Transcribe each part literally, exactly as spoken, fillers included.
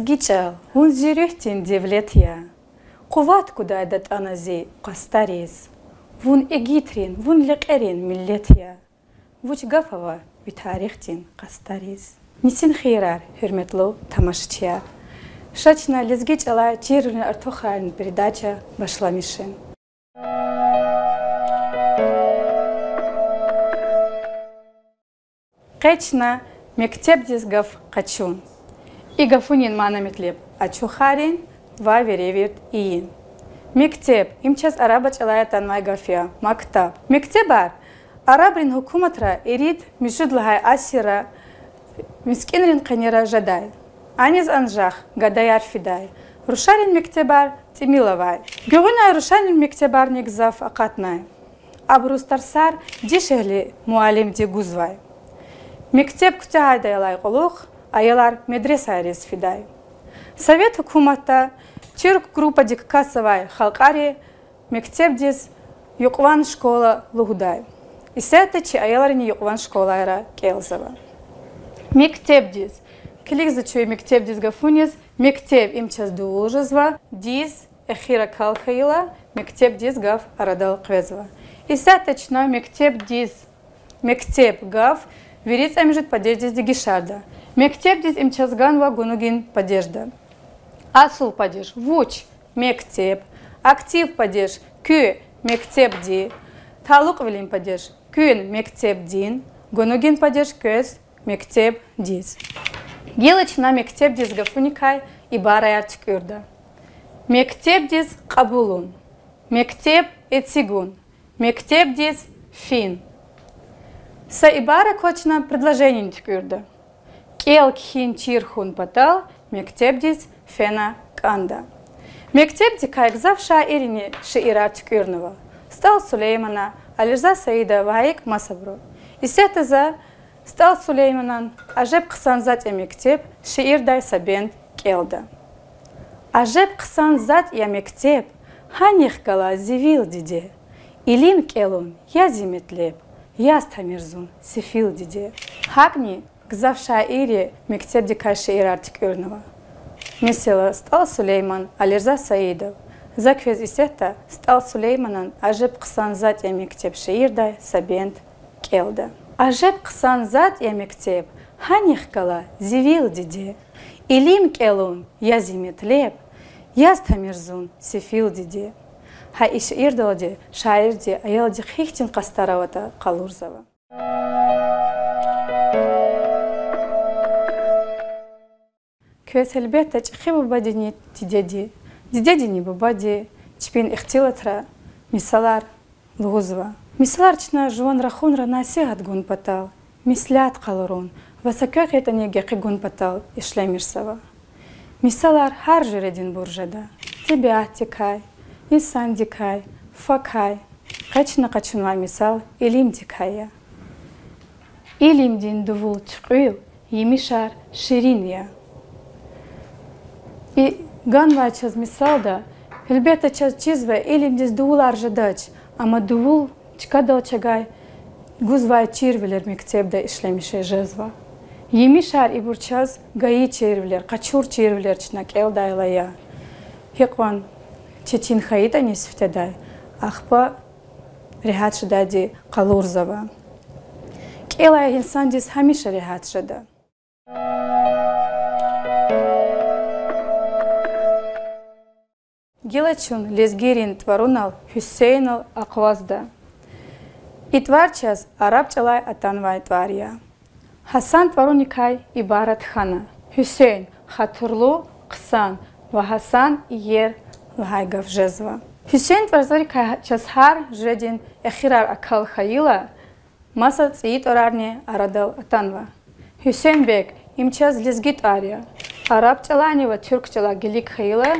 Лезги чӀал, вун зи руьгьдин девлет я, къуват гудай датӀана зи къастариз. Вун игитрин, вун лекьерин миллет я, вуч гаф ава ви тарихдин къастариз. Нисин хийирар, гьуьрметлу тамашачияр! Ша чна лезги чӀалай чирвилерин артухарин передача башламишин. Къе чна мектебдиз гаф къачун. И гафунин мана-метлеб ачухарин ва веревирд ийин. Мектеб— им чаз араб чӀалай атанвай гаф я, мактаб. Мектебар арабрин гьукуматра ирид муьжуьд лагьай асирра мискӀинрин къенера жедай. Аниз анжах гадаяр фидай. Рушарин мектебар тӀимил авай. Гуьгъуьнай рушарин мектебарни гзаф акъатнай. Абуруз тарсар дишегьли муаллимди гузвай. Мектеб куьтягьайдалай кьулухъ аялар медресайриз фидай. Совет гьукуматда туьрк группадик акатзавай халкьари мектебдиз юкьван школа лугьудай. Исятда чи аялрини юкьван школайра кӀелзава. Мектебдиз. Килигзава чун мектебдиз гафуниз. Мектеб— им чаз дувул жезва, диз эхир акал хьайила, мектебдиз гаф арадал къвезва. Исятда чна мектебдиз, мектеб гаф вири цӀемуьжуьд падеждиз дегишарда. Мектебдиз— им чаз ганва гунугин падежда. Асул падеж— вуч? Мектеб. Актив падеж— куь мектебди. Талукьвилин падеж— куьн мектебдин. Гунугин падеж— квез мектебдиз. Гила чна мектебдиз гафуникай ибараяр туькӀуьрда. Мектебдиз кьабулун. Мектеб эцигун. Мектебдиз фин. Са ибара кваз чна предложенини туькӀуьрда. КӀел-кхьин чир хьун патал мектебдиз фена кӀанда. Мектебдикай гзаф шаиррини шиирар туькӀуьрнава: СтӀал Сулеймана, Алирза Саидова ва гьакӀ масабуру. Исятда за СтӀал Сулейманан Ажеб хъсан затӀ я мектеб шиирдай са бенд кӀелда. Ажеб хъсан затӀ я мектеб, гьанихъ гала зи вил, диде. Илим кӀелун я зи метлеб, яз тамир зун сефил, диде. ГьакӀни гзаф шаирри мектебдикай шиирар туькӀуьрнава. Месела, СтӀал Сулейман, Алирза Саидов. За квез исятда СтӀал Сулейманан Ажеб хъсан затӀ я мектеб шиирдай са бенд кӀелда. Ажеб хъсан затӀ я мектеб, гьанихъ гала зи вил, диде. Илим кӀелун я зи метлеб, яз тамир зун сефил, диде. Гьа и шиирдалди шаирди аялдихъ гьихьтин къастар аватӀа къалурзава. Квез гьелбетда чӀехи бубадини дидеди, дидедини бубади чпин ихтилатра мисалар лугьузва. Мисалар чна жуван рахунра насигьат гун патал, меслят къалурун ва са квехъ ятӀани гекъигун патал ишлемишзава. Мисалар гьар жуьрединбур жеда: тӀебиатдикай, инсандикай, факай. Къе чна къачунвай мисал илимдикай я. Илимдин дувул туькьуьл, емишар ширин я. И ганвай чаз мисалда, гьелбетда, чаз чизва илимдиз дувулар жедач, амма дувул чкадал чавай гузвай чирвилер мектебда ишлемиш жезва. Емишар ибур чаз гайи чирвилер, къачур чирвилер чна кӀелдайла я. Гьикьван четин хьайитӀани сифтедай, ахпа регьят жедайди къалурзава. КӀелай инсандиз гьамиша регьят жеда. Гила чун лезгийрин тӀварунал Гьуьсейнал акъвазда. И тӀвар чаз араб чӀалай атанвай тӀвар я. Гьасан тӀваруникай ибарат хьана. Гьуьсейн— хатурлу, хъсан, ва Гьасан— иер лагьай гаф жезва. Гьуьсейн тӀварзарикай чаз гьар жуьредин эхирар акал хьайила, маса цӀийи тӀварарни арадал атанва. Гьуьсейнбег— им чаз лезги тӀвар я. Араб чӀалайни ва туьрк чӀалай гилиг хьайила,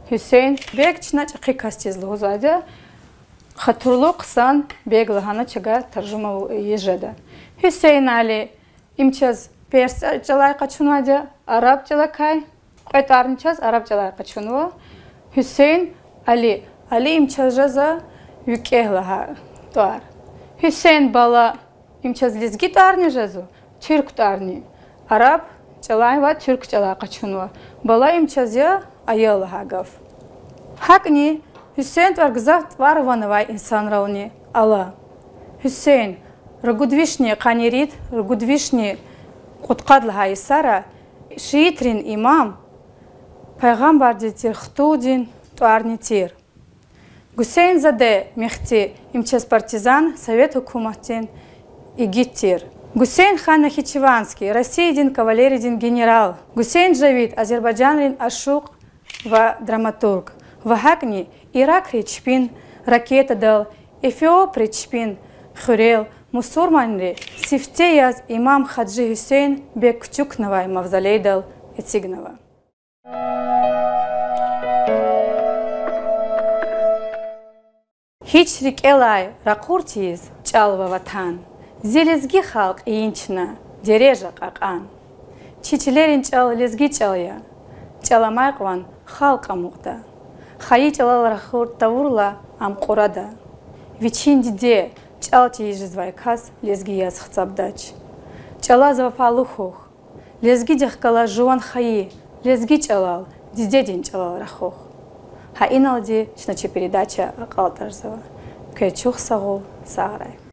Гьуьсейнбег чна чӀехи касдиз лугьузвайди я, хатурлу, хъсан, бег лагьана чавай таржума ийиз жеда. Гьуьсейнали— им чаз перс чӀалай къачунвайди я, араб чӀалакай, кьве тӀварни чаз араб чӀалай къачунва. Гьуьсейн— Али. Али— им чаз жезва викӀегь лагьай тӀвар. Гьуьсейн— бала. Им чаз лезги тӀварни жезва, туьрк тӀварни, араб чӀалай ва туьрк чӀалай къачунва. Бала им чаз я аял лагьай гаф. ГьакӀни Гьуьсейн тӀвар гзаф тӀвар-ван авай инсанрални ала. Гьуьсейн ругуд вишни къанни ирид, ругуд вишни кьудкъад лагьай йисара шиитрин имам, пайгъамбардин тир хтулдин тӀварни тир. Гусейнзаде Мехти им чаз партизан, совет гьукуматдин игит тир. Гусейн-хан Нахичеванский, Россиядин кавалериядин генерал. Гусейн Жавид, азербайжанрин ашукь ва драматург. Ва гьакӀни иракри чпин ракетадал, эфиопри чпин хуьрел, мусурманри сифте яз имам Хаджи Гьуьсейн бег кучукнавай мавзолейдал эцигнава. Гьич рикӀелай ракъур тийиз чӀал ва ватан, зи лезги халкь ийин чна дережа кьакьан. Чи чилерин чӀал лезги чӀал я, чӀал амай кьван халкь амукьда. Хайи чӀалал рахур тавурла ам кьурада. Вичин диде чӀал тийиз жезвай кас лезги яз хцабдач. ЧӀалаз вафалу хьухь. Лезгидихъ галаз жуван хайи, лезги чӀалал, дидедин чӀалал рахух. Гьа иналди чна чи передача акьалтӀарзава. Квез чухсагъул, сагърай.